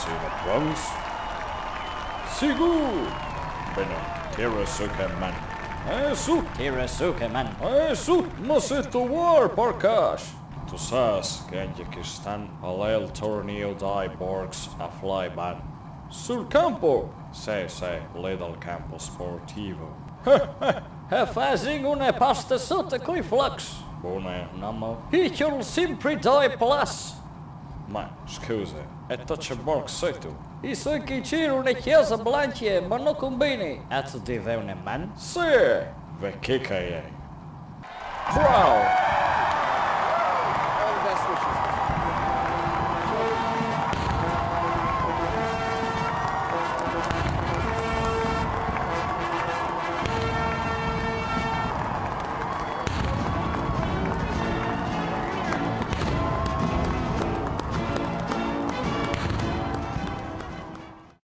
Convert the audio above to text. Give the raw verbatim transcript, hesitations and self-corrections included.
Sina Bronx? Sigur! Bene, tira su che man. Eh su! Tira su che man. Eh su! Ma se tu vuoi parcash! Tu sai che anche quest'anno al è il torneo dei Borgs a Flyban. Sul campo? Sì, sì, lì dal campo sportivo. E fai una pasta sotto coi flux. Buone, namo. Picchio sempre dai plus. Ma scusa, e tu che Borg sei tu? I so che c'era una chiesa blanca, ma non combini. Azzo di una man? Sì! Vecchia che è. Bravo!